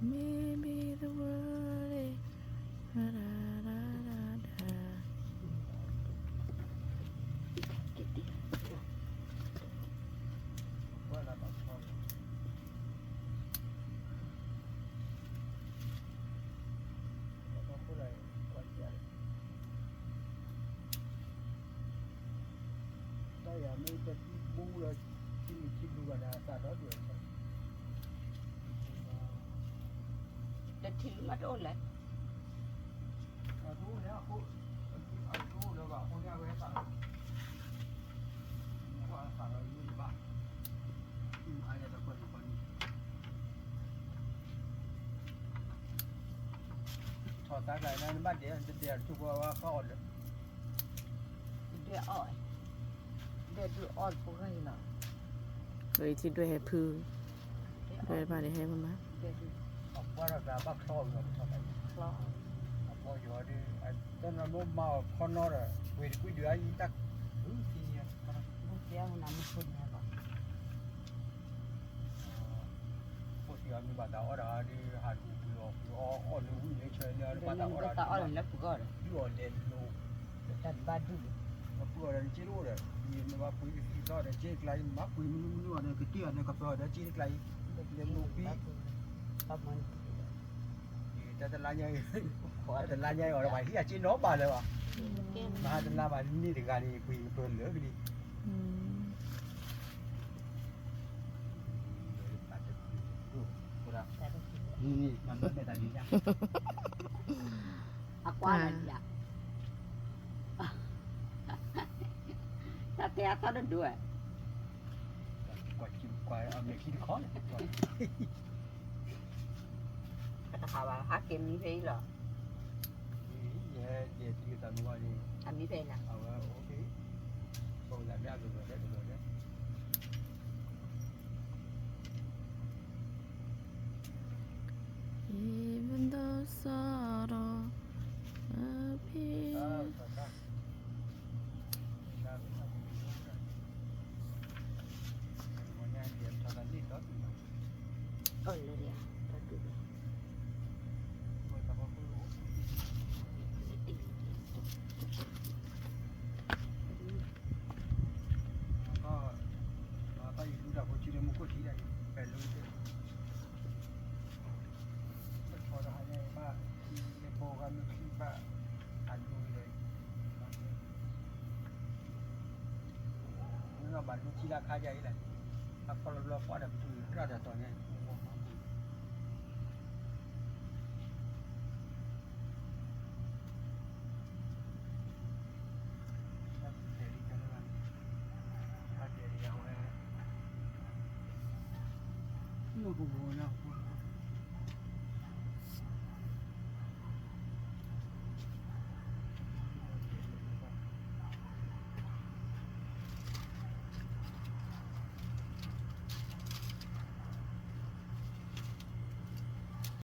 Maybe the world is တထံၣ်မးတအိၣ်လဲၣ်. ထီၣ်သါကျါန့ၣ် နဘၣ်ဒဲး နတဒဲးတထူၣ်ဃီဝဲဃီအီၣ်ဒီး ဒဲးအီၣ် ဒဲးဒုးအီၣ်တဖိဂၤအံၤလီၤ. ဝဲထံၣ်ဒွဲၣ်ဟဲဖု ဒွဲၣ်တဖၣ်န့ၣ်ဟဲမးမး အပှၢ်ထီၣ်သါဘၣ်ချီအီၤလီၤ ပထီၣ်သါ ချီ အပှၢ်ယီၤဒီး တၢ်နမ့ၢ်မၤအီၤခီနီဒီး ဝ့ၢ်တကွံဒုးအါယံၤတၢ် ဘုသံ ဘုသံအနမ့ၢ်ခိၣ်န့ၣ်ဘၣ် ဖိသံအီၤမ့ၢ်ဘၣ်သးအီၣ်ဒီး အီၣ်ဒီး ဟးဒုးပှ့ၤအီၤ ပှ့ၤအီၣ်အီၣ်လၢဝံၣ်လၢဆၢလၢအီၣ်လၢဘၣ်သးအီၣ်ဒီး ဒုးအီၤလဲၤလိၤ တၢ်တဘၣ်ဒုး ပှ့ၤအီၤဒီးနစ့တအိၣ်ဒီး မ့ၢ်ဘၣ်ပှ့ၤကသံၣ်သီဒီးစ့တကျါအံၤ မ့ၢ်ပှ့ၤမနုၤမနုၤအီၤဒီး ကတ့ၢ်အီၤဒီးကပၢၤအီၤဒီးစ့တကျါအံၤ လဲၤလိၤပံ တၢ်တလါညါအံၤ တၢ်တလါညါအံၤအီၤဒီး ပှၤဟံးအစ့နီၤဘၣ်လၢၤဘၣ် မဟါတလါဘၣ်န့ၢ်တဂၤန့ၣ် ပှ့ၤကပၢၤလၢာ်ကလံ အကွၢ်လၢဒံးဧါ တၢ်တဲအသီၣ်တဒိၣ်ဧါ ကွၢ်ကွၢ်အမဲာ်ချံတခီန့ၣ် တဟးဘၣ် ဟးက့ၤမံဖဲအံၤလီၤ ယဲဒဲးတံၢ်သးမုၢ်ဝါန့ၣ် အမံဖဲအံၤလီၤ အဝဲအိၣ်ဖဲ ပဝဲလၢအကဘၢၤဒဲးကဘၢၤဒဲး Even though sorrow appears ဘၣ်လူထံလၢခါယၤအံၤလဲၣ် အခီလီၤဘျီကွၢ်ဒီးပတုၤကြၢ်ဒီးတီၤညါ တၢ်ပူၤဖျဲးလံကဲလၢၤဘၣ်န့ၣ် တၢ်ဒဲးလံအဝဲ မ့ၢ်ပူၤပူၤန့ၣ်